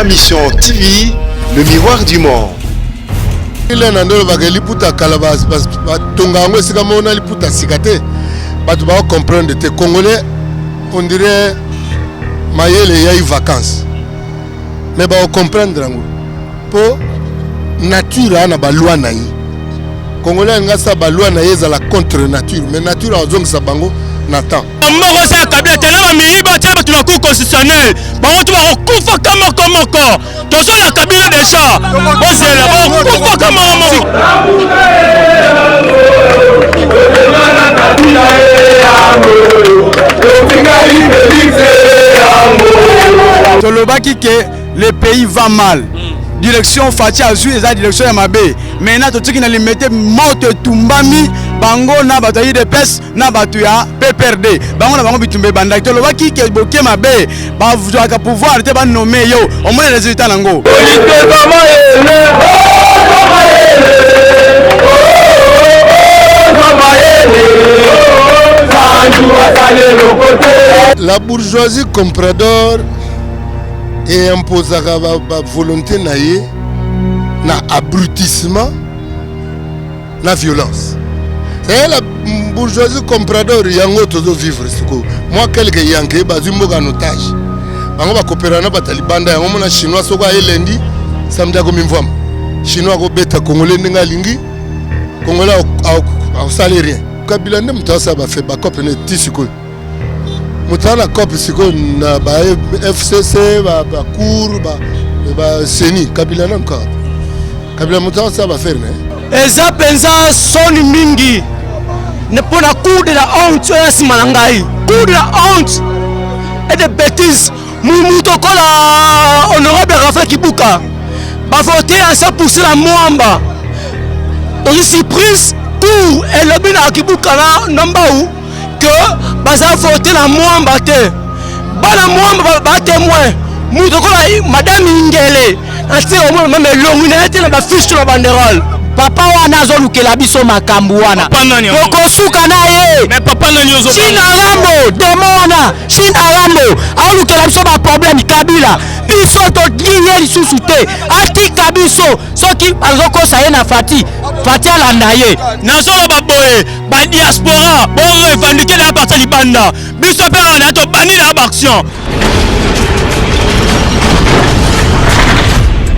Ma Mission TV, le miroir du monde. Ile na nde olobaka liputa kala batonga yango esika moko na liputa sika te bato bao comprendre te congolais on dirait mayele eyai vacances mais bao comprendre yango mpo nature aa na baloi na ye congolais alingi asala baloi na ye ezala contre nature mais nature azongisa bango na temps moko eza ya kabila te na bamiyibi atia bato na cour constitutionnel bango to bakokufaka moko moko tozolaka bino deja bozela bakokufaka moko moko. Tolobaki ke le pays va mal, direction Fatshi azwi eza direction ya mabe. Maintenant totiki na Limete, moto etumbami bango na bato ya UDPS na bato ya PPRD, bango na bango bitumba ebandaki. Tolobaki ke boke mabe, bazwaka pouvoir te, banome yo omoni résultat nango. La bourgeoisie comprador eimposaka bavolonté na ye na abrutissement na violence. C'est la bourgeoisie comprador yango tozovivre sikoyo. Mwa quelque yanke bazwi mboka en otage, bango bakopera na bato ya libanda. Yango mona chinois soko aye lundi, samedi akomi mvwama. Chinois akobeta congolais ndenge alingi, congolais akosali rien. Kabila nde moto asala bafe bacope ne ti sikoyo. Moto aza na cope sikoyo na ba FCC, bacour, baseni. Kabila nanu kaka Kabila moto asala bafere na ye. Eza mpenza soni mingi mpo na cour de la honte oyo ya nsima na ngai, cour de la honte et de bêtise. Moto okola honorable Rafael Kibuka bavote ya 100% na Mwamba, tozwi surprise, cour elobi na Kibuka na Mbau ke baza vote na Mwamba te. Bana Mwamba batémoin. Moto okola madame Ingele natie omona meme elongi na ye te na bafiche to na banderole. Papa wana azolukela biso makambo wana, tokosuka na ye. Chine Arambo demo wana, Chine Arambo aolukela biso baproblème. Kabila biso tolingi ye lisusu te, atika biso. Soki azokosa ye na Fati, Fati alanda ye. Nazoloba boye, badiaspora borevendiquer na parti libanda, biso mpe awa na tobandi na baaction.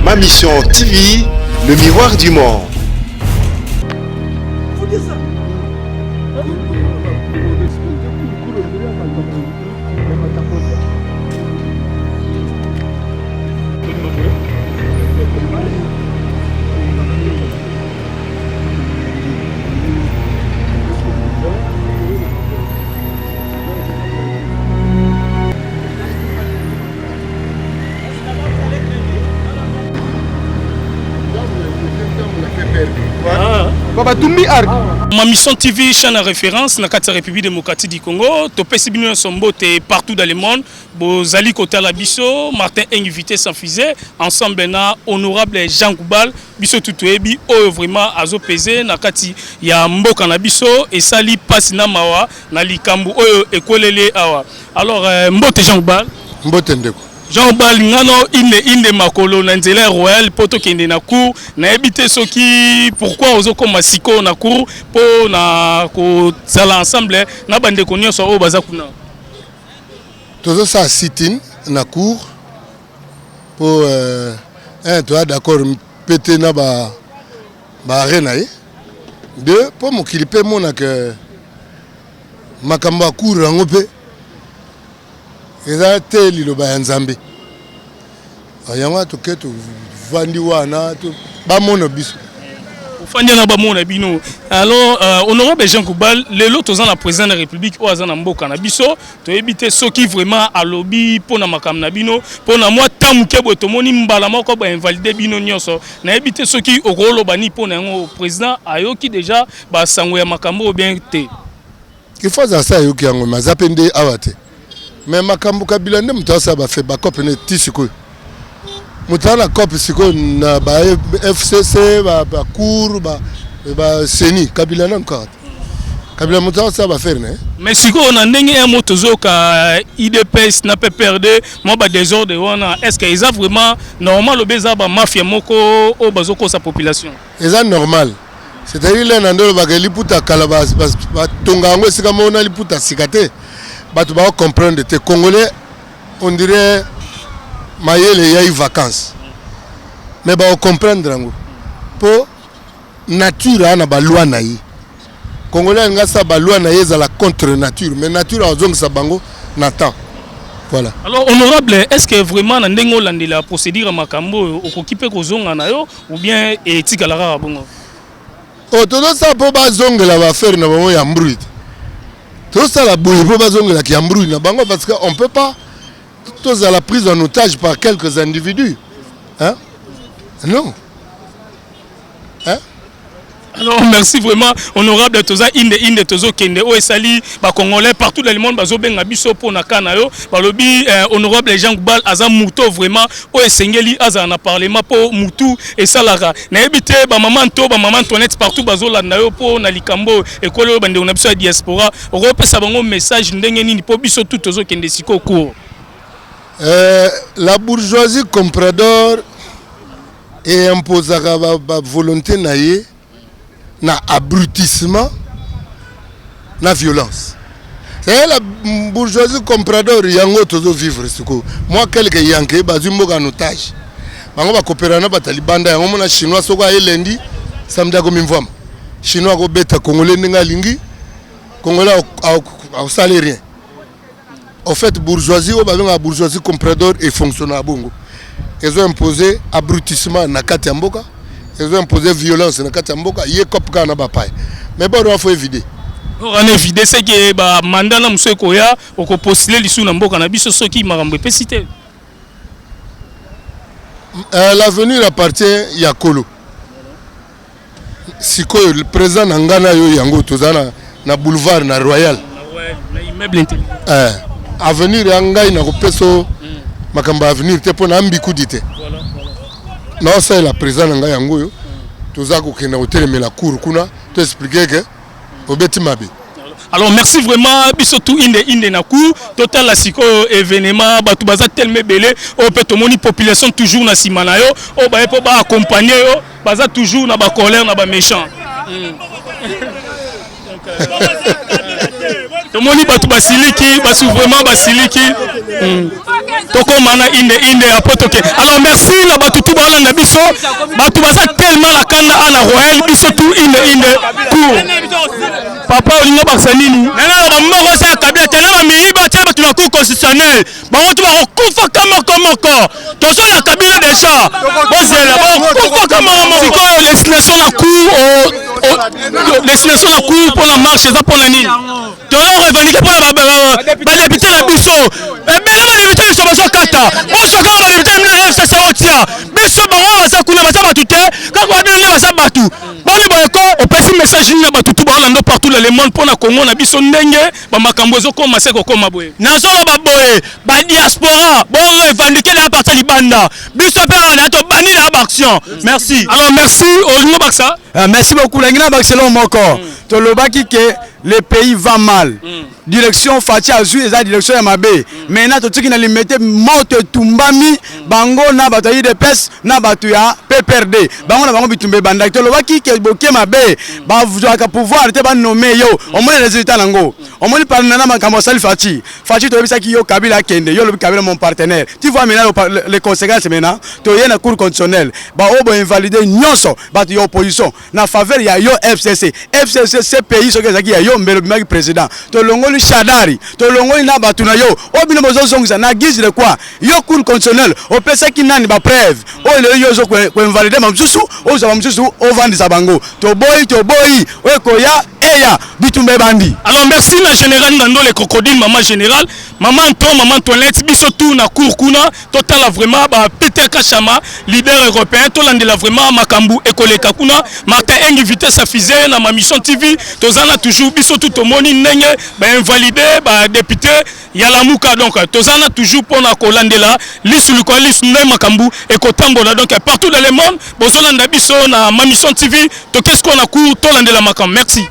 Ma Mission TV, le miroir du monde. Batumbi art. Ma Mission TV, chaîne à référence na kati ya République démocratique du Congo, topesi bino nyonso mbote partout dans le monde. Bozali kotala biso, Martin Engi vitesse sans fusée, ensemble na honorable Jean Goubal. Biso tu toyebi oyo vraiment azopese na kati ya mboka na biso, esali pasi na mawa na likambo oyo ekweleli awa. Alors mbote Jean Goubal. Mbote ndeko. Jean Goubal, ngano inde inde makolo na nzela ya Royal po tokende na cour. Nayebi te soki pourquoi ozokoma sikoyo na cour po na kozala ensemble na bandeko nyonso oyo baza kuna. Tozosala sit-in na cour po toza d'accord mpe te na baarrêt na ye. Deux, mpo mokili mpe emonaka makambo ya cour yango mpe eza te liloba ya Nzambe. Yango toke tovandi wana bamona biso. Ofandi na bamona bino. Alors honorable Jean Goubal, lelo toza na président de la République oyo aza na mboka na biso. Toyebi te soki vraiment alobi mpona makambo na bino, mpona mwa temps moke boye tomoni mbala moko bainvalide bino nyonso. Nayebi te soki okoloba nini mpona yango. Président ayoki déjà basango ya makambo oyo bien te? Il faut azala sa ayoki yango, mais aza mpe nde awa te. Mais makambo Kabila nde moto asala bafe bacope ne ti sikoyo. Moto aza na cope sikoyo na ba FCC, bacour, baseni. Kabila nanu kaka te. Kabila moto akosala baaffaire na ye. Mais sikoyo na ndenge ya mo tozoyoka UDPS na PPRD mwa ba désordre wana, est ce que eza vraiment normal obe eza ba mafia moko oyo bazokosa population? Eza normal, c'est-à-dire le na nde olobaka liputa kala batonga yango esika moko na liputa sika te. Bato bakocomprendre te. Congolais, on dirait mayele eyai vacance, mais bakocomprendre yango mpo nature aa na baloi na ye. Congolais alingi asala baloi na ye ezala contre nature, mais nature azongisa bango na temps. Voilà. Alors honorable, est ce que vraiment na ndenge olandela procédure ya makambo oyo, okoki mpe kozonga na yo ou bien etikala kaka bongo? Oyo tozosala mpo bazongela baaffaire na bango ya mbrouille te. Tozosala boye mpo bazongelaka ya mbrouille na bango, parce que on peut pas tozala prise en otage par quelques individus, hein? Non, hein? Alors merci vraiment honorable. Toza inde inde, tozokende oyo esali bacongolais partout dans le monde bazobenga biso mpo na ka na yo. Balobi honorable Jean Goubald aza moto vraiment oyo esengeli azala na parlement mpo mutu esalaka. Nayebi te, bamama nto bamama Antoinette partout bazolanda yo mpo na likambo oyo ekoli oyo, bandeko na biso ya diaspora, okopesa bango message ndenge nini mpo biso tu tozokende sikoyo cour? La bourgeoisie comprador eimposaka bavolonté na ye na abrutissement, na violence. C'est la bourgeoisie comprador yango tozovivre sikoyo. Mwa quelque yanke bazwi mboka en otage, bango bakopera na bato ya libanda. Yango mona Chinois soki aye lundi, samedi akomi mvwama. Chinois akobeta Congolais ndenge alingi, Congolais akosali rien. En fait, bourgeoisie oyo babengaka bourgeoisie comprador efonctionne na bongo, ezo impose abrutissement na kati ya mboka, ezo impose violence na kati ya mboka. Ye cope kaka na bapaya, mais bord wana faut éviter. Wana évide seke bamandat na mosu ekoya, okopostule lisusu na mboka na biso soki makambo epesi te? L'avenir appartient ya Kolo. Sikoyo président na ngai na yo, yango toza na boulevard na Royal na immeuble. Avenir ya ngai, nakopesa makambo ya avenir te mpo na mbikudi te. Naosalela président na ngai yango oyo toza kokenda kotelemela cour kuna, to expliquer ke obeti mabe. Alors merci vraiment. Biso tu inde inde na cour, totala sikoyo événement. Bato baza tellement ebele oyo mpe tomoni population toujours na nsima na yo, oyo baye mpo baaccompagne yo, baza toujours na bacolère na baméchant. Tomoni bato basiliki, basu vraiment basiliki. Tokóma na inde inde apo toke. Alors merci na bato tu baolanda biso. Bato baza tellement na kanda a na Royal. Biso tu inde inde cour. Papa, olingo bakisa nini? Nanga bamoko sa Kabila te na bamiyiba te. Bato na cour constitutionnelle, bango to bakokufaka moko moko. Tozolaka bino déjà, bozela, bakokufaka moko moko. Sikoyo destination na cour, destination na cour mpona marche eza mpona nini? Tozo revendiquer mpona badéputé na biso ebele. Badéputé biso bazokata, bozokaka badéputé bino na FCC otia biso. Bango baza kuna, baza bato te, kaka babino nde baza bato. Boni boye ko? Opesi message nini na bato tu baolanda partout dans le monde mpona Kongo na biso, ndenge bamakambo ezokoma se kokoma boye? Nazoloba boye, badiaspora borevendiquer na parti libanda. Biso mpe awa na tobandi na baaction. Merci. Alors merci. Olingo bakisa? Merci beaucoup. Langi na bakiselo moko. Tolobaki ke le pays va mal. Direction Fatshi azwi eza direction ya mabe. Maintenant totiki na Limete moto etumbami, bango na bato ya UDPS na bato ya PPRD. Bango na bango bitumba ebandaki. Tolobaki ke boke mabe, bazwaka pouvoir te, banome yo. Omoni résultat nango. Omoni par nana makambo asali Fatshi. Fatshi, toyebisaki yo Kabila akende, yo olobi Kabila mon partenaire. Tu vois maintenant les conséquences. Maintenant toye na cour constitutionnelle, ba oyo boinvalide nyonso bato ya opposition na faveur ya yo FCC. FCC, CPI soki ezalaki ya yo, mbele obimaki président. Tolongoli Shadari, tolongoli na bato na yo oyo bino bozozongisa na guise de quoi? Yo cour constitutionnelle opesaki nani bapreuve oyo lelo yo ozo koinvalide bamosusu, ozwa bamosusu, ovandisa bango? Toboyi, toboyi. Oyo ekoya eya, bitumba ebandi. Alors merci na général Ngando le crocodile, mama général, mama Anto, mama Antoinette. Biso tu na cour kuna, totala vraiment ba Peter Kachama, leader européen. Tolandela vraiment makambo ekoleka kuna. Martin Engi vitesse à fusée na ma mission TV tozana toujours biso tout tomoni ndenge ba invalider ba député ya lamuka donc tozana toujours pona kolandela lisu likolo lisu nde makambo ekotambola donc partout dans le monde bozolanda biso na ma mission TV tokesi ko na cour tolandela makambo merci.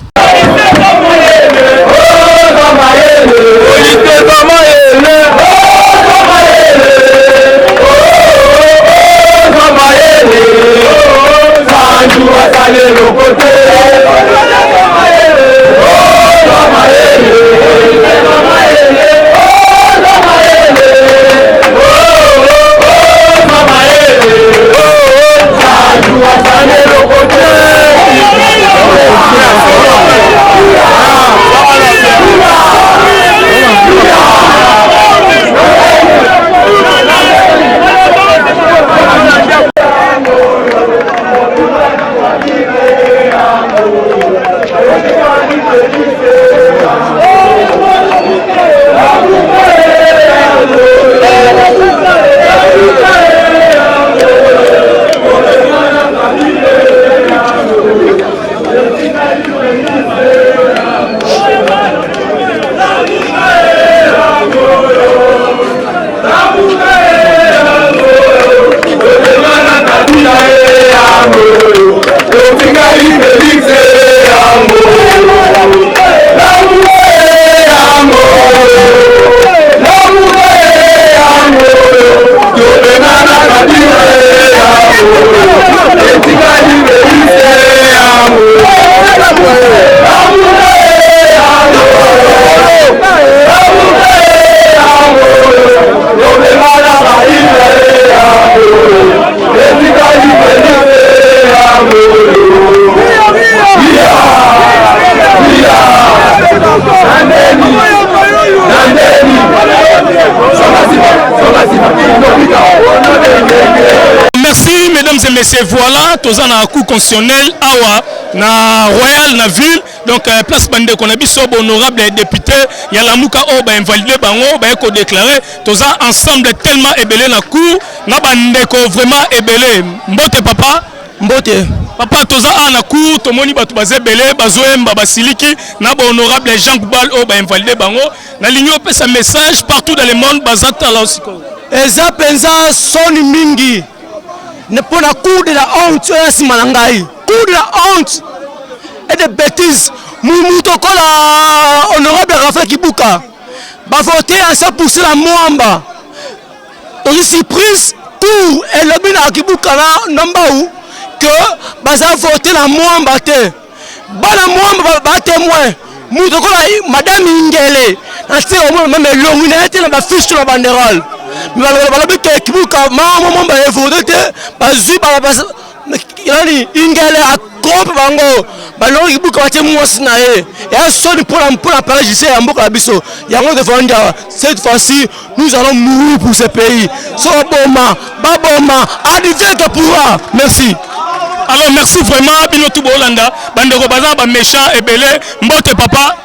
Merci mesdames et messieurs, voilà toza na cour constitutionnel awa na Royal na ville donc euh, place bandeko na biso honorable député ya Lamuka oyo ba invalider bango ba ko déclarer toza ensemble tellement ebele na cour na bandeko vraiment ebele mbote papa Mbote. Papa toza awa na cour tomoni bato baza ebele bazoyemba basiliki na ba honorable Jean Goubal oyo ba invalide bango nalingi opesa message partout dans le monde baza tala sikoyo. Eza mpenza soni mingi mpo na cour de la honte oyo ya nsima na ngai cour de la honte et de bêtise moto okola honorable Raphaël Kibuka bavote ya 100% na mwamba Tozwi surprise cour elobi na kibuka na mbau que baza vote na mwamba te bana mwamba ba témoin moto lokola madame ingele na tika omona meme elongi na ye te na bafiche to na banderole balobi ke kibuka mama mwamba evote te bazwi nani ingele akompe bango balongi kibuka batie mwasi na ye eya soni mpona mpona palais judiciaire ya mboka na biso yango tofandi awa cette fois-ci nous allons mourir pour ce pays so baboma baboma advient que pourra merci. Alors merci vraiment bino tout bolanda bandeko baza ba méchant ebele mbote papa.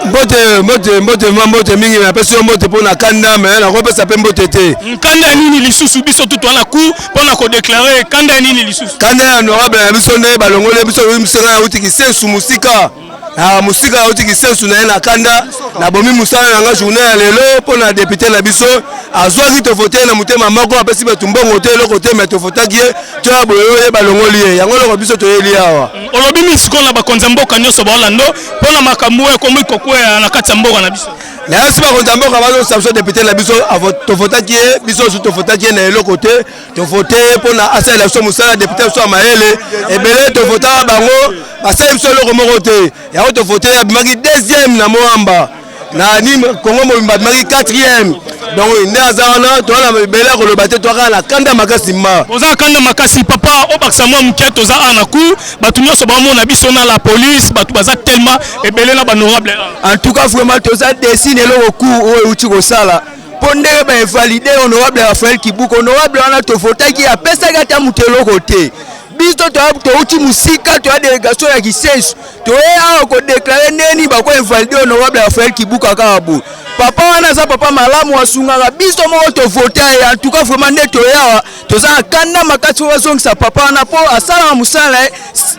Mbote mbote mbote ma mbote mingi napesi yo mbote mpo na kanda me nakopesa mpe mbote te. Kanda ya nini lisusu biso tout wana cour mpo na kodeklare kanda ya nini lisusu? Kanda ya honorable na biso nde balongoli biso biso ngai nauti kisensu mosika na mosika nauti kisensu na ye na kanda nabomi mosala na ngai journée ya lelo mpo na depute na biso azwaki tovote na motema moko apesi bato mbongo te eloko te me tovotaki ye to ya boye oye balongoli ye yango eloko biso toyeli awa. Olobi nini sikoyo na bakonzi ya mboka nyonso baolando mpo na makambo oyo ekomi kokwea na kati ya mboka na biso? Nayebisi bakonzi ya mboka bazosa biso depute na biso tovotaki ye biso nyonso tovotaki ye na eloko te tovote ye mpo na asalela biso mosala depute biso ya mayele ebele tovotaka bango basali biso eloko moko te yango tovote ye abimaki deuxième na Moamba na nini Congo mobimba abimaki quatrième donc nde aza wana toza na ebele ya koloba te toza kaka na kanda makasi ma toza kanda makasi papa obakisa mwa moke toza awa na cour bato nyonso bamona biso na la police bato baza tellement ebele na bahonorable en tout cas vraiment toza desi na eloko cour oyo euti kosala mpo ndenge bainvalide honorable Raphaël Kibuka honorable wana tovotaki apesaki ata moto eloko te biso touti mosika toya delegation ya kisensu toye awa kodeklare ndenge nini bakoinvalide honorable Raphaël Kibuka kaka boye. Papa wana aza papa malamu, asungaka biso moko tovote ye. En tout cas vraiment nde toyawa toza na kanda makasi po bazongisa papa wana, mpo asalaka mosala na ye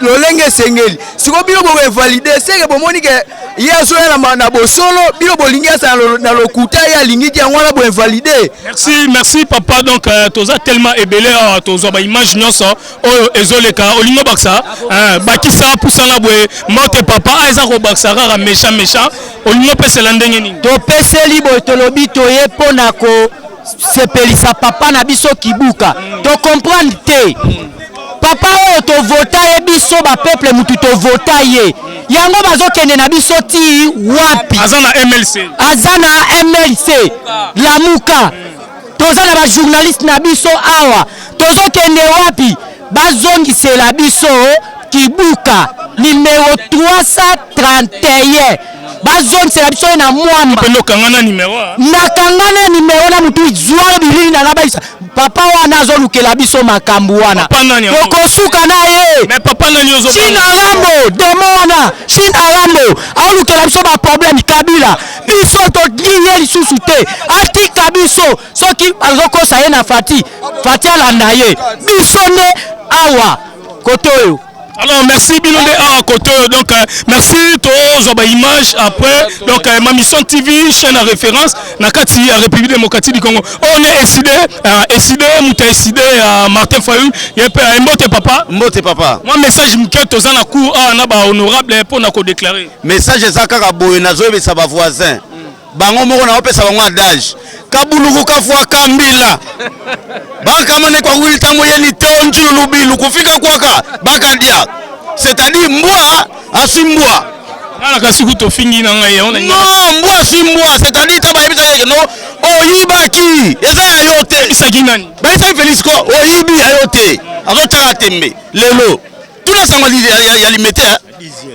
lolenge esengeli. Sikoyo bino bokoinvalide seke bomoni ke ye azoya na bosolo, bino bolingi asala na lokuta, ye alingi te, yango wana boinvalide. Merci, merci papa. Donc toza tellement ebele awa, tozwa baimage nyonso oyo ezoleka. Olingi obakisa, bakisa, pusana boye. Mbote papa. A eza kobakisa kaka méchant méchant. Olingi opesela ndenge nini? Topeseli boye, tolobi toye mpo na kosepelisa papa na biso Kibuka. Tocomprendre te papa oyo tovota ye, biso bapeuple mutu tovota ye, yango bazokende na biso ti wapi? Aza na MLC. Aza na MLC Lamuka. Toza na bajournaliste na biso awa, tozokende wapi? Bazongisela biso Kibuka numero 331, bazongisela biso ye na Mwamba. Mpe okanga na numero? Nakanga na numero na mutu zwalo bilili na nga. Bayisa papa wana azolukela biso makambo wana. Papa nani yango? Tokosuka na ye. Mais papa nani? Chine Arambo, démon wana Chine Arambo aolukela biso baproblème. Kabila biso tolingi ye lisusu te, atika biso. Soki azokosa ye na Fati, Fati alanda ye. Biso nde awa kote oyo. Alors merci, bino nde awa kote oyo. Donc merci, tozwa baimage après. Donc Ma Mission TV, chaîne à référence na kati ya République démocratique du Congo. Oyo ne eside eside moto ya eside ya Martin Fayulu, ye mpe. Mbote papa. Mbote papa. Mwa message moke, toza na cour awa na bahonorable mpona kodéclarer. Message eza kaka boye, nazoyebisa bavoisin bango moko, naopesa bango adage: kabuluku kafua kambila bakamane kwa ntango yeni tonjulu lubilu kufika kwaka bakadia, c'est-à-dire mbwa aswi mbwa. Nga kasi kutu ofingi na ngai yango. Non, mbwa aswi mbwa, c'est-à-dire ta bayebisaki no oyibaki, eza ya yo te. Bisaki nani? Bayebisaki Félix ko oyibi, ya yo te, azotyaka tembe. Lelo tuna sango ya Limete,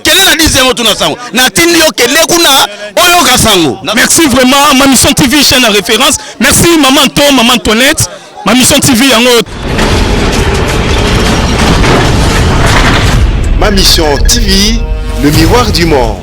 kende na 10 yango, tuna sango. Natindi yo, kende kuna oyoka sango. Merci vraiment, Ma Mission TV, chaîne à référence. Merci maman To, maman Antoinette. Ma Mission TV yango. Ma Mission TV, le miroir du monde.